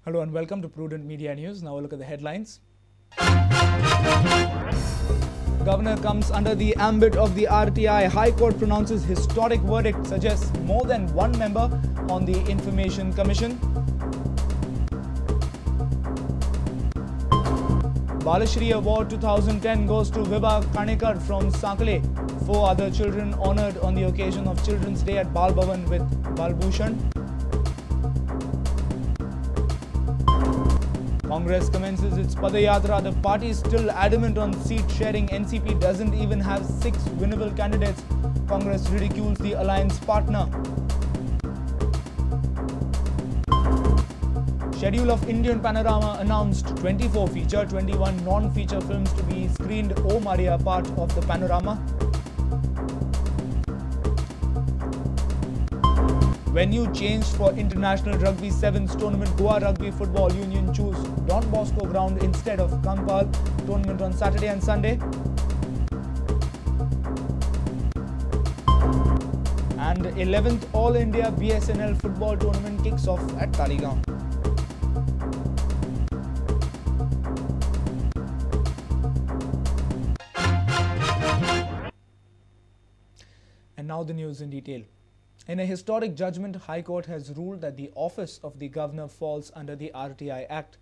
Hello and welcome to Prudent Media News. Now a look at the headlines. Governor comes under the ambit of the RTI. High Court pronounces historic verdict, suggests more than one member on the Information Commission. Balashri Award 2010 goes to Vibha Kanekar from Sankale. 4 other children honoured on the occasion of Children's Day at Bal Bhavan with Balbhushan. Congress commences its Padayatra. The party is still adamant on seat sharing. NCP doesn't even have 6 winnable candidates. Congress ridicules the alliance partner. Schedule of Indian Panorama announced. 24 feature, 21 non-feature films to be screened. O Maria, part of the panorama. Venue changed for International Rugby Sevens Tournament. Goa Rugby Football Union choose Don Bosco ground instead of Campal. Tournament on Saturday and Sunday. And 11th All India BSNL Football Tournament kicks off at Taleigao. And now the news in detail. In a historic judgment, High Court has ruled that the office of the governor falls under the RTI Act.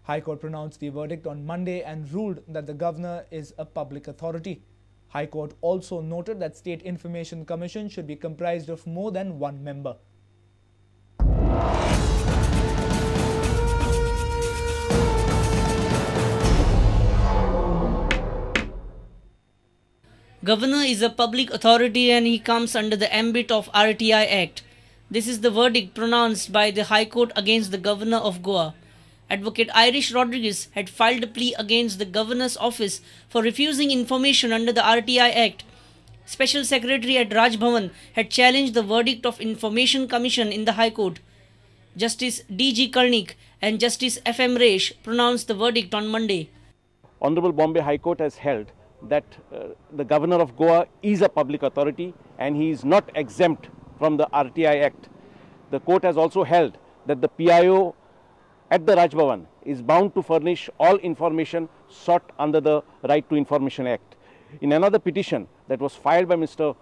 High Court pronounced the verdict on Monday and ruled that the governor is a public authority. High Court also noted that State Information Commission should be comprised of more than one member. Governor is a public authority and he comes under the ambit of RTI Act. This is the verdict pronounced by the High Court against the Governor of Goa. Advocate Irish Rodriguez had filed a plea against the Governor's office for refusing information under the RTI Act. Special Secretary at Raj Bhavan had challenged the verdict of Information Commission in the High Court. Justice D.G. Karnik and Justice F.M. Resh pronounced the verdict on Monday. Honorable Bombay High Court has held that the Governor of Goa is a public authority and he is not exempt from the RTI Act. The court has also held that the PIO at the Raj Bhavan is bound to furnish all information sought under the Right to Information Act. In another petition that was filed by Mr.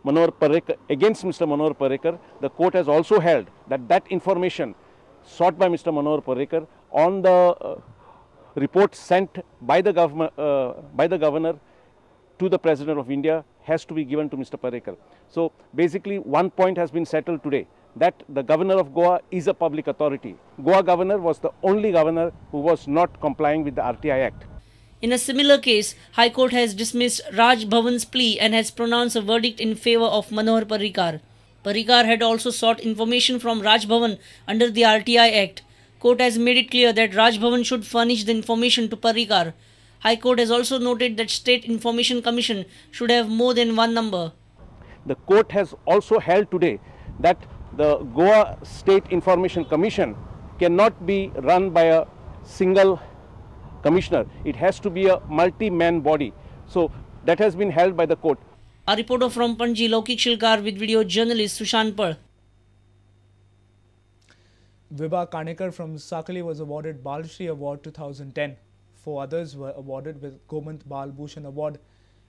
Manohar Parrikar against Mr. Manohar Parrikar, the court has also held that that information sought by Mr. Manohar Parrikar on the report sent by the governor to the President of India has to be given to Mr. Parrikar. So basically one point has been settled today, that the Governor of Goa is a public authority. Goa governor was the only governor who was not complying with the RTI Act. In a similar case, High Court has dismissed Raj Bhavan's plea and has pronounced a verdict in favour of Manohar Parrikar. Parrikar had also sought information from Raj Bhavan under the RTI Act. Court has made it clear that Raj Bhavan should furnish the information to Parrikar. High Court has also noted that State Information Commission should have more than one number. The court has also held today that the Goa State Information Commission cannot be run by a single commissioner. It has to be a multi-man body. So that has been held by the court. A reporter from Panji, Laukik Shilkar with video journalist Sushant Pal. Vibha Kanekar from Sakali was awarded Balashri Award 2010. 4 others were awarded with Gomant Bal Bhushan Award.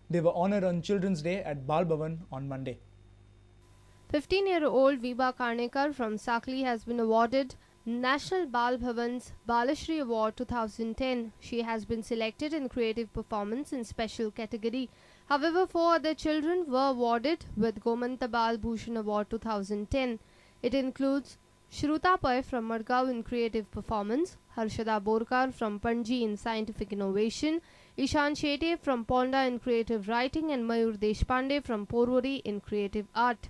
They were honoured on Children's Day at Bal Bhavan on Monday. 15-year-old Vibha Kanekar from Sakali has been awarded National Bal Bhavan's Balashri Award 2010. She has been selected in creative performance in special category. However, 4 other children were awarded with Gomanta Bal Bhushan Award 2010. It includes Shruta Pai from Madgaon in creative performance, Harshada Borkar from Panji in scientific innovation, Ishan Shetty from Ponda in creative writing and Mayur Deshpande from Porvori in creative art.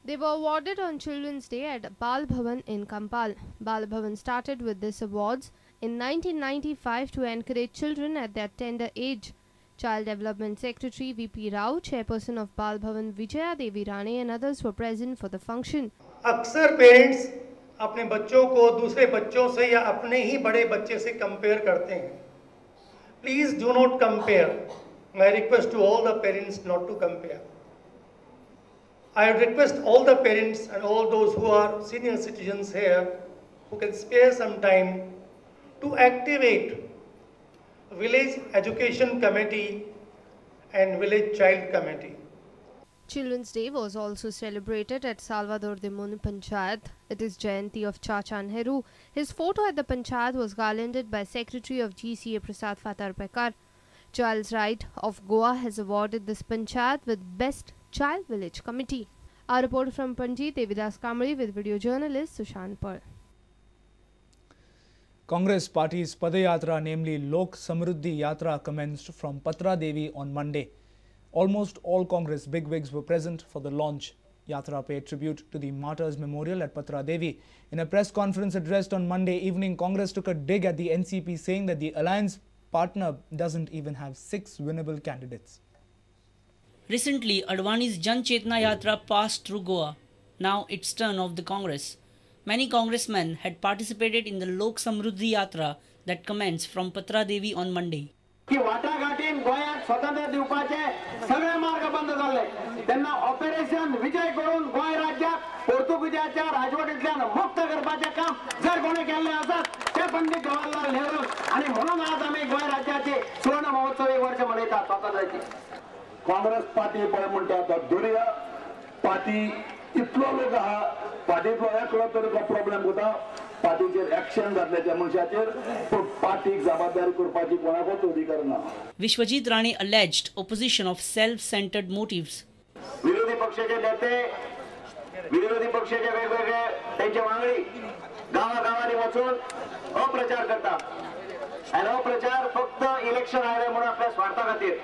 They were awarded on Children's Day at Bal Bhavan in Kampal. Bal Bhavan started with this awards in 1995 to encourage children at their tender age. Child Development Secretary V.P. Rao, Chairperson of Bal Bhavan Vijaya Devi Rane and others were present for the function. अक्सर parents अपने बच्चों को दूसरे बच्चों से या अपने ही बड़े बच्चे से compare करते हैं. Please do not compare. My request to all the parents not to compare. I request all the parents and all those who are senior citizens here who can spare some time to activate village education committee and village child committee. Children's Day was also celebrated at Salvador de Mun Panchayat. It is Jayanti of Chacha Nehru. His photo at the Panchayat was garlanded by Secretary of GCA Prasad Fatarpekar. Child's Right of Goa has awarded this Panchayat with Best Child Village Committee. Our reporter from Panji, Devidas Kamri, with video journalist Sushant Pal. Congress party's Padayatra, namely Lok Samruddhi Yatra, commenced from Patra Devi on Monday. Almost all Congress bigwigs were present for the launch. Yatra paid tribute to the Martyrs Memorial at Patra Devi. In a press conference addressed on Monday evening, Congress took a dig at the NCP, saying that the alliance partner doesn't even have 6 winnable candidates. Recently, Advani's Jan Chetna Yatra passed through Goa. Now it's turn of the Congress. Many congressmen had participated in the Lok Samruddhi Yatra that commenced from Patra Devi on Monday. की वाटाघाटीन गोंयाक स्वतंत्र दिवपाचे सगळे मार्ग बंद जाल्ले तेन्ना operation Vijay करून गोंय राज्याक पोर्तुगीजाच्या राजवटींतल्यान मुक्त करपाचें काम जर कोणी केल्लें आसत ते पंडित जवाहरलाल नेहरू आनी म्हणून आज आमी गोंय राज्याचे सुवर्ण महोत्सवी वर्ष मनयतात स्वातंत्र्याचे. काँग्रेस पार्टी पळय म्हणटा दर्या पार्टी इतलो लोक आहा पार्टींतलो एकलो तरी प्रॉब्लेम जाता पार्टीचेर एक्शन जातले त्या मनशाचेर पूण पार्टीक जबाबदारी करपाची कोणाकूच अधिकार ना. Vishwajit Rane alleged opposition of self-centered motives. विरोधी पक्षाचे नेते, विरोधी पक्षाचे वेगवेगळे त्यांचे वांगडी गावागावांनी वचून अप्रचार करतात आणि अप्रचार फक्त इलेक्शन आयले म्हणून आपल्या स्वार्था खातीर,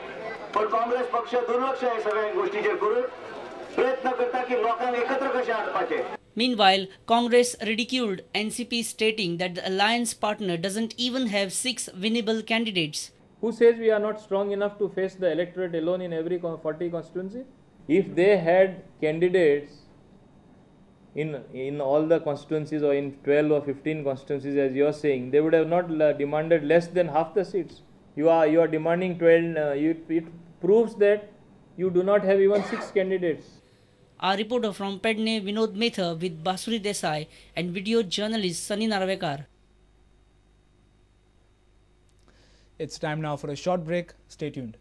पण काँग्रेस पक्ष दुर्लक्ष हे सगळ्या गोष्टीचेर करून प्रयत्न करता की लोकांक एकत्र कशे हाडपाचे. Meanwhile, Congress ridiculed NCP, stating that the alliance partner doesn't even have 6 winnable candidates. Who says we are not strong enough to face the electorate alone in every 40 constituency? If they had candidates in all the constituencies or in 12 or 15 constituencies, as you are saying, they would have not demanded less than half the seats. You are demanding 12. It proves that you do not have even 6 candidates. Our reporter from Pedne, Vinod Mehta, with Basuri Desai and video journalist Sunny Narvekar. It's time now for a short break. Stay tuned.